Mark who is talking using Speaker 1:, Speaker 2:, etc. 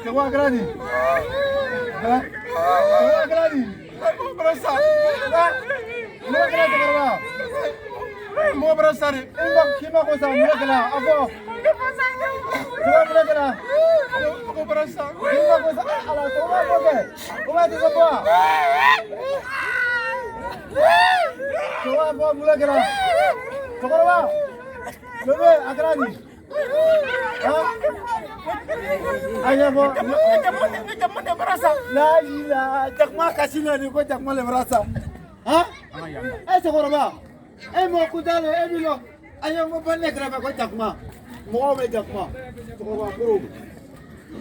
Speaker 1: Cɛkɔrɔba kɛra di? Cɛkɔrɔba kɛra di? Mɔgɔ kɛra cɛkɔrɔba?
Speaker 2: Mɔgɔ bɔra sa de.
Speaker 1: I ma k'i ma ko sa mɔgɔ kɛra a fɔ. Cɛkɔrɔba mɔgɔ kɛra?
Speaker 2: Mɔgɔ bɔra sa.
Speaker 1: K'i ma ko sa ala cɛkɔrɔba ko kɛ. O b'a tɛ se bɔ wa? Cɛkɔrɔba bɔ mɔgɔ kɛra? Cɛkɔrɔba. Bébé a kɛra di? A ɲɛfɔ.
Speaker 2: Jakuma de bɔra sa.
Speaker 1: La ila jakuma kasi na de ko jakuma le bɔra sa. Han? E cɛkɔrɔba, e mɔgɔ kuntan de e b'i lɔ. A ɲɛfɔ ba ne kɛrɛfɛ ko jakuma. Mɔgɔw bɛ jakuma. Cɛkɔrɔba koro.